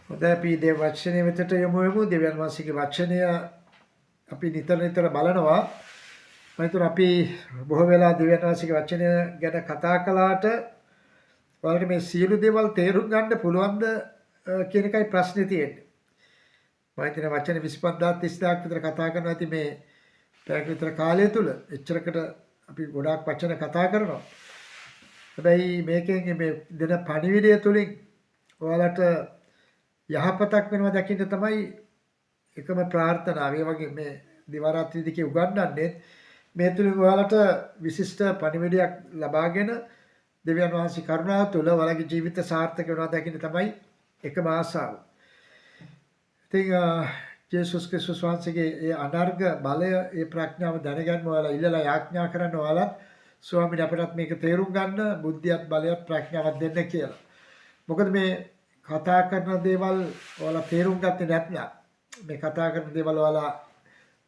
හොඳයි, අපි දේව වචනය වෙතට යොමු වෙමු. දෙවියන් වහන්සේගේ වචනය අපි නිතර නිතර බලනවා. මම හිතුවා අපි බොහෝ වෙලා දෙවියන් වහන්සේගේ වචනය ගැන කතා කළාට ඔයාලට මේ සියලු දේවල් තේරුම් ගන්න පුළුවන්ද කියන එකයි ප්‍රශ්නේ තියෙන්නේ. මම හිතන්නේ වචන 25,000 30,000ක් විතර කතා කරනවා ඇති මේ පැයක විතර කාලය තුල. එච්චරකට අපි ගොඩාක් වචන කතා කරනවා. හැබැයි මේකෙන් මේ දෙන පණිවිඩය තුලින් ඔයාලට යහපතක් වෙනවා දකින්න තමයි එකම ප්‍රාර්ථනාව. ඒ වගේ මේ දිවා රාත්‍රී දෙකේ උගන්වන්නේ මේ තුලින් ඔයාලට විශිෂ්ට පණිවිඩයක් ලබාගෙන දෙවියන් වහන්සේ කරුණාව තුළ ඔයාලගේ ජීවිත සාර්ථක වෙනවා දකින්න තමයි එකම ආසාව. ඉතින් ජේසුස් ක්‍රිස්තුස් වහන්සේගේ ඒ අනර්ඝ බලය, ඒ ප්‍රඥාව දැනගන්න ඔයාලා ඉල්ලලා යාඥා කරන්න ඔයාලත් ස්වාමීන් අපටත් මේක තේරුම් ගන්න බුද්ධියත් බලයත් ප්‍රඥාවත් දෙන්න කියලා. මොකද මේ කතා කරන දේවල් ඔයාලා තේරුම් ගත්තේ නැත්නම්, මේ කතා කරන දේවල් ඔයාලා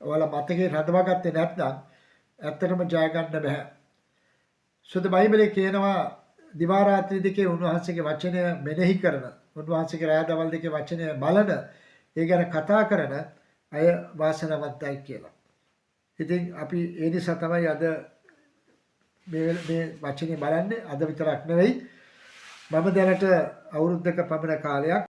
ඔයාලා මතකේ රඳවා ගත්තේ නැත්නම් ඇත්තටම ජය ගන්න බෑ. සුද්ධ බයිබලයේ කියනවා දිවා රාත්‍රී දෙකේ උන්වහන්සේගේ වචනය මෙනෙහි කරන, උන්වහන්සේගේ රෑ දවල් දෙකේ වචනය බලන, ඒ ගැන කතා කරන අය වාසනාවන්තයි කියලා. ඉතින් අපි ඒ නිසා තමයි අද මේ මේ වචනේ බලන්නේ. අද විතරක් නෙවෙයි, මම දැනට අවුරුද්දක පමණ කාලයක්